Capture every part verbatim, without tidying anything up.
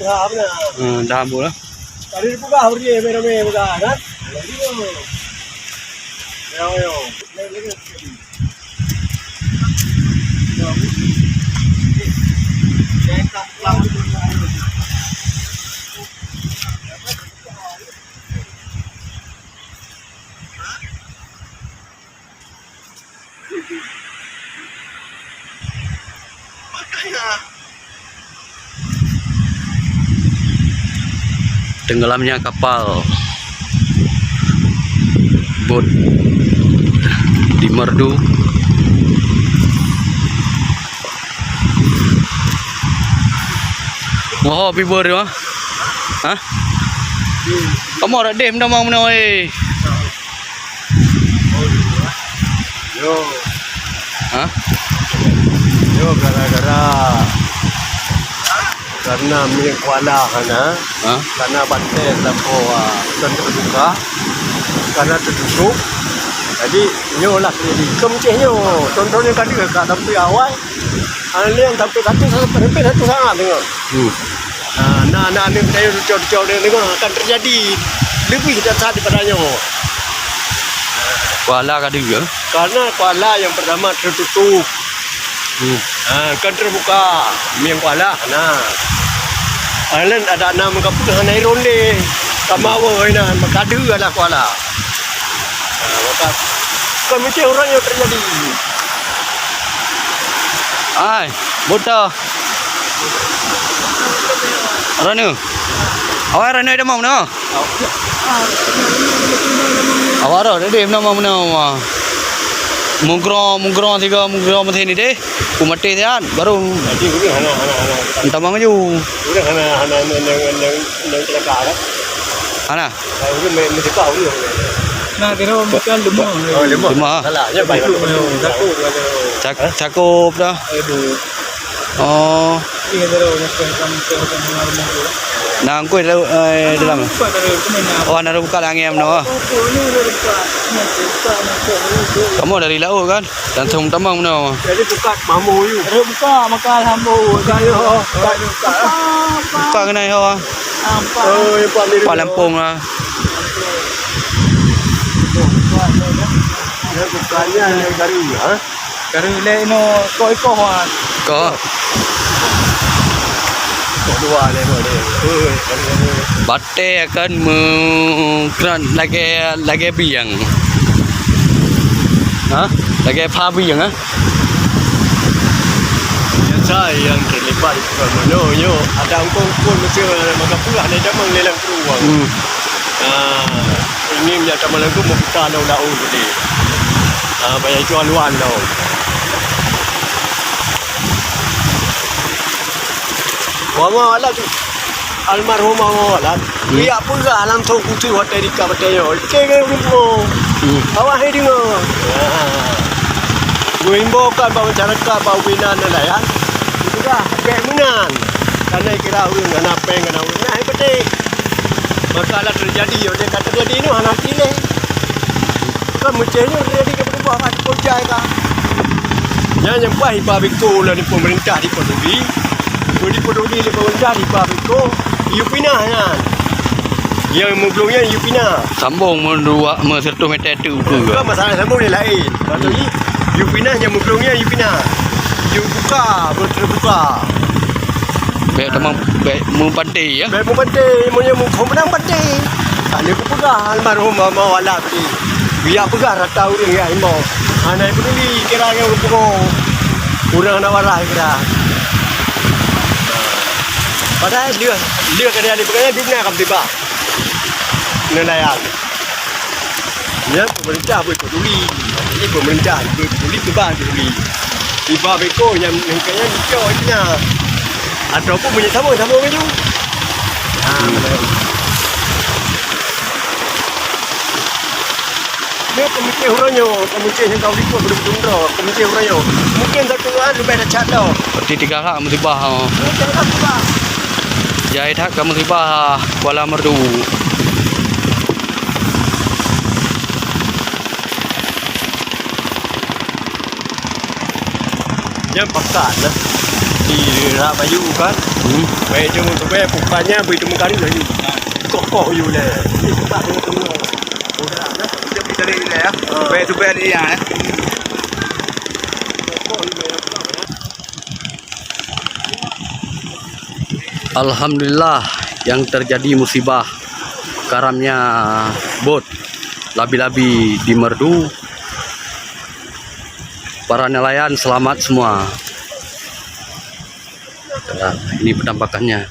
Hmm, dah ambo lah. Tadi dipeugah berdiri ramai-ramai peugah kan? Lagi tu. Yo, yo. Tenggelamnya kapal bot di Merdu. Woe, pi bot tu, ha? Ha? Kamoe dak deh meutamong meunoe, eh. Yo. Ha? Yo, gara-gara, karena minyeuk kuala hana, ha? Karena batèe lampôh, ah, kon teubuka, karena teututup. Jadi, nyoe lah jadi keumeungcéh nyoe. Contohnya tadi, ka sampai awai, Alèh sampai satu, sampai satu sangat deungoe. Hmm. Ah, na, na aneuk tanyoe cucok-cucok deungoe akan terjadi lebih dahsyat daripada nyoe. Kuala ka deuh, eh? Karena kuala yang pertama tertutup. Hmm. Ah, kan terbuka. Minyeuk kuala, nah. Alèh ada na meukapeue hana iron deh. Sama awai na, maka deuh adalah kuala. Ah, maka keumeungcéh uroe nyoe terjadi. Ai, buta. Ranu. Awai Ranu ada mau na? Awai Ranu ada mau na? Mugro, mugro tiga, mugro mesti ni deh. Ku mati siat, baru. Jadi, ureueng hana, hana, hana. Entah mau maju. Ureueng hana, hana, hana, hana, hana, hana celaka kan? Hana? Nah, ureueng meuseupah ureueng. Nah, kena bukan lemah. Oh, lemah. Lemah. Salah, ya, baik. Takut, takut, takut. Cak-, cakup dah. Aduh. Oh. Iya, terus, macam, macam, macam, macam, macam. Nah, engkau dalam, eh, dalam. Bukan, ada, bukan, ada. Oh, ada buka langit, no. Oh, ini ada buka. Ini ada buka, macam, macam. Kamu dari laut, kan? Langsung tamong meunoe. Jadi buka mambo yue. Ada buka, maka mambo. Buka, ya. Buka, buka. Buka keunoe, ho. Nampak. Oh, ya, Pak Mir. Pak Lampung, ah. Dia bukannya yang baru, ha? Baru lé inoe, koh-koh, ha. Koh. Koh dua lé, koh dua. Oi, baru, baru. Batèe akan meukrat lagèe, lagèe bieng. Ha? Lagèe pha bieng, ha? Biasa yang terlibat di Pekan Mano, yo, ada ungkon-ungkon mesti maka pulang dari zaman lelang keruang. Hmm. Ah, ini minyak taman lagu membuka lau-lau tadi. Ah, banyak itu haluan tau. Wama Walad tu. Almarhum Wama Walad. Hmm. Dia peugah langsung khusus hotel di Kabupaten nyoe. Cek ke rumo. Hmm. Awak hai dengar. Ya. Geuimbau kan bak masyarakat, bak ubé nan dan layan. Sudah, bèk meunan. Karena kira ureueng hana péng, hana ureueng. Nah, hai beutôi. Masalah terjadi, yo, dia kata terjadi ni hana pilih. Kan meucéh nyoe ready keu peurubah ka dipeujai ka. Nyan nyang paih iba biko lé pemerintah dipeduli. Dipeduli lé pemerintah iba biko, yue pinah nyan. Nyang meuglong nyan yue pinah. Sambong meudua, meuseratus meter tu ke? Bukan masalah sambong ni lain. Maksud ni, yue pinah nyang meuglong nyan yue pinah. Yue buka, beuteubuka. Bèk tamong, bèk meupanté, ya? Bèk meupanté, meunyoe muphom meunang panté. Ka lheueh kupeugah almarhum Mama Wala tadi. Biak peugah rata ureueng ya imbau. Hana peduli kira nyang ureueng pungo. Ureueng hana waras kira. Padahai lheueh, lheueh keuadaan di peugah nyan, dum na ka meutiba. Neulayan. Nyan pemerintah beu peduli. Jadi pemerintah beu peduli, peubah peduli. Iba beko nyang nengkanya dicok cina. Ataupun meunyoe sama-sama maju. Ha, betul. Dia pemikir uroe nyoe, pemikir nyang kau likot betul-betul droe, pemikir uroe nyoe. Mungkin satu hari lebih dah cat dah. Berarti tiga hak musibah, ha. Mungkin satu hak. Jai that ka musibah Kuala Merdu. Nyan pakat lah. Di rak bayu kan. Hmm. Baik cuma tu, baik bukannya beri temu kali lagi. Kokoh you leh. Ini sebab dia tengok. Udah lah. Kita cari dia ya. Baik tu, baik dia ya. Alhamdulillah, yang terjadi musibah karamnya bot labi-labi di Merdu. Para nelayan selamat semua. Nah, ini penampakannya.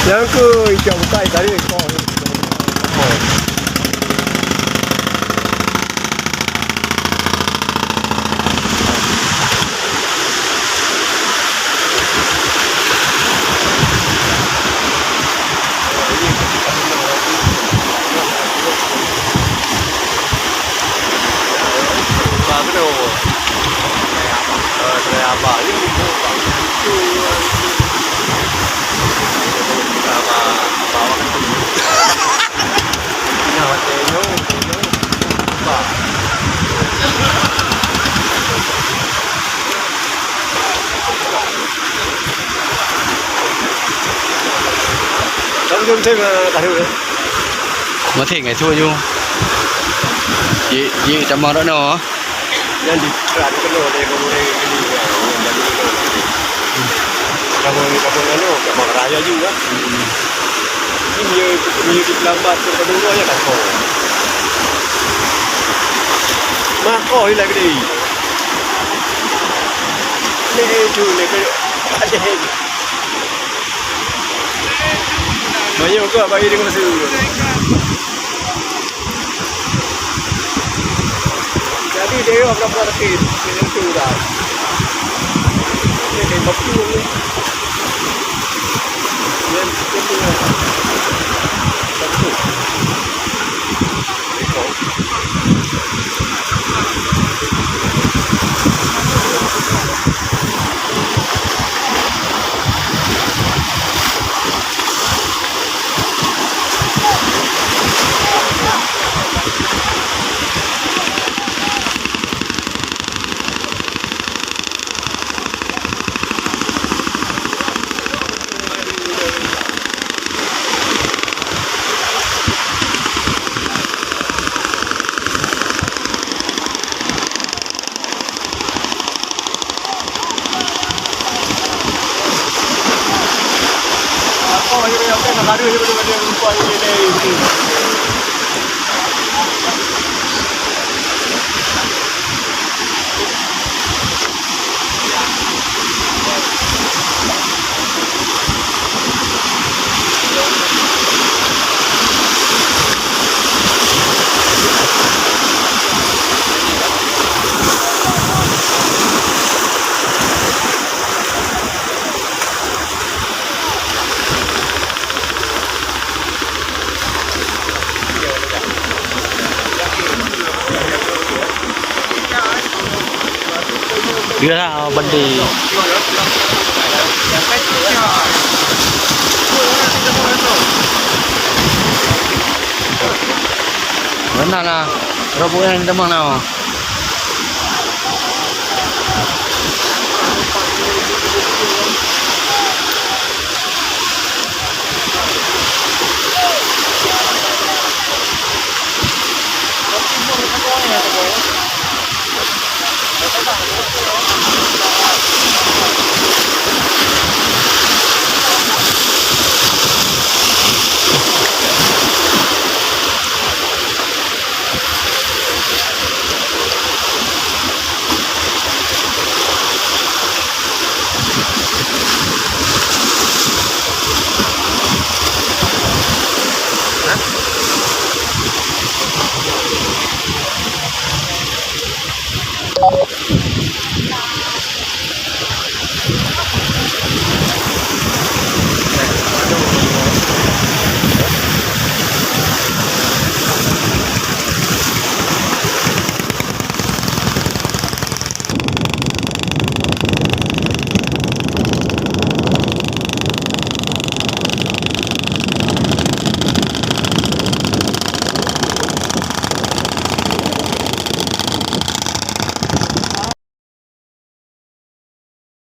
Nyang keu icok bukai tadi kong. Maté ngai su ju. Ji, ji tamah dak no. Nyan dikran keunoe lé ureueng gini nyan, nyan jadi keunoe. Kamoe, kamoe nyan, kamoe raya juga. Ini dia, dia di pelambat tu, kedua ya kan. Mako hilang gede. Ni tu, ni tu. Ada. Banyak ke abang ini masa dulu. Jadi dia orang berapa lagi? Yang tu dah. Ini dia betul ni. Yang betul ni. Betul. Iyalah, bandi. Mana lah, robok yang teman now.